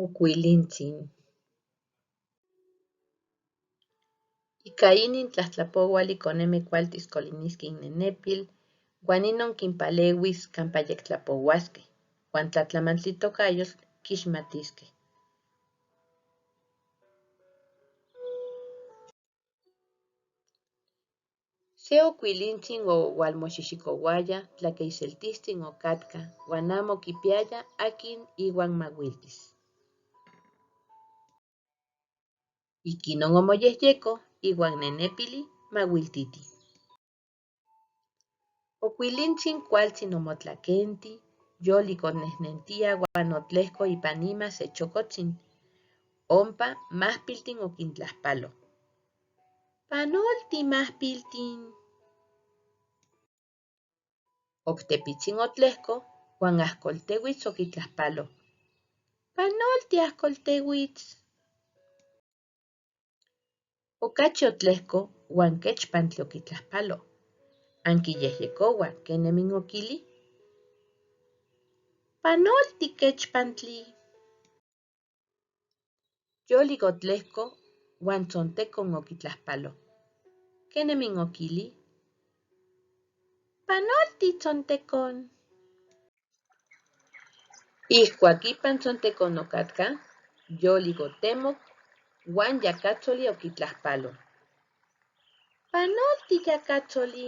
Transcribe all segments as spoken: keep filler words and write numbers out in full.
Okuilintsin. Ika inin tlatlapohual ikone me kualtis koliniskej nenepil, huan inon kinpaleuis kampa yektlapohuaskej, huan tlatlamantli tokayotl kixmatiskej. Se okuilintsin oualmoxixikohuaya, tlakeiseltistin okatka, huan amo kipiaya akin ihuan mauiltis. Ikinon omoyehyeko ihuan nenepili mauiltiti. Okuilintsin kualtzin omotlakenti, yolik onehnentia huan otlejko ipan ima se chokotsin. Ompa mahpiltin okintlajpalo: Panolti, mahpiltin. Ok tepitsin otlejko huan ahkolteuits okitlajpalo: Panolti, ahkolteuits. Okachi otlejko huan kechpantli okitlajpalo. Ankiyehyekohua ken nemin okili? Panolti, kechpantli. Yolik otlejko huan tzontekon okitlajpalo. Ken nemin okili? Panolti, tzontekon. Ihkuak ipan tzontekon okatka, yolik otemok huan yakatsoli okitlajpalo: Panolti, yakatsoli.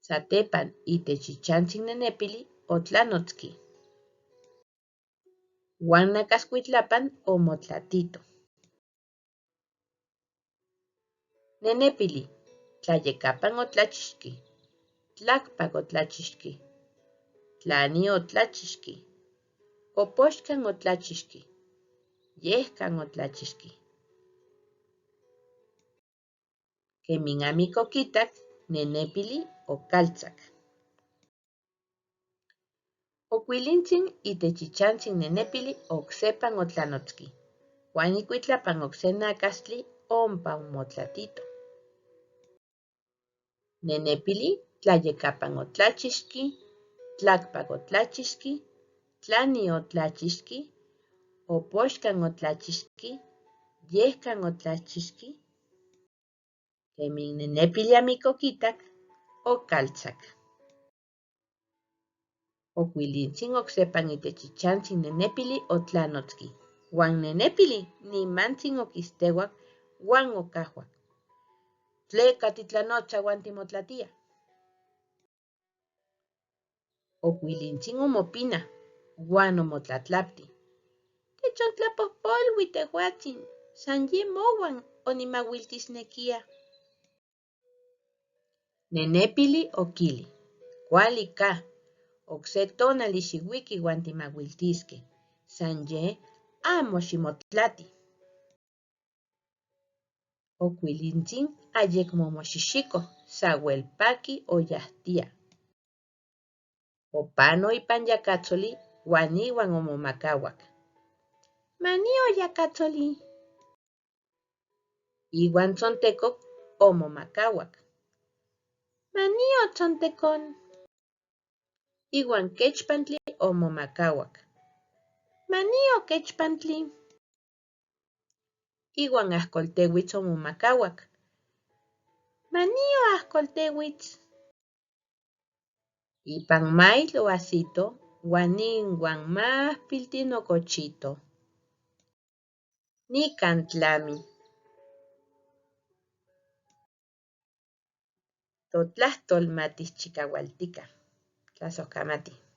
Satepan itech ichantsin nenepili otlanotski. Huan nakaskuitlapan omotlatito. Nenepili, tlayekapan otlachixki, tlakpak otlachixki, tlani otlachixki, opoxkan otlachixki, yehkan otlachixki. Ken minamiko kitak, nenepili okaltzak. Okuilintsin itech ichantsin nenepili oksepan otlanotski, huan ikuitlapan okse nakastli ompa omotlatito. Nenepili tlayekapan otlachixki, tlakpak otlachixki, tlani otlachixki, opoxkan otlachixki, yehkan otlachixki. Ken minenepili amiko kitak, okaltzak. Okuilintsin oksepan itech ichantsin nenepili otlanotski, huan nenepili nimantsin okisteuak huan okahuak: Tleka titlanocha huan timotlatia? Okuilintsin omopina huan omotlatlapti: Techontlapojpolui tehuatsin, san ye mohuan onimauiltisnekia. Nenepili okili: Kuali ka, okse tonali xiuiki huan timauiltiskej, san ye amo ximotlati. Okuilintsin ayekmo moxixiko, sahuel paki oyahtia. Opano ipan yakatsoli huan ihuan omomakahuak: Manio yakatsoli. Ihuan tzontekon omomakahuak: Manio tzontekon. Ihuan kechpantli omomakahuak: Manio kechpantli. Ihuan ahkolteuits omomakahuak: Manio ahkolteuits. Ipan mail oahsito huan ihuan mahpiltin okochito. Nikan tlami. Totlahtol matijchikahualtika. Tlasohkamati.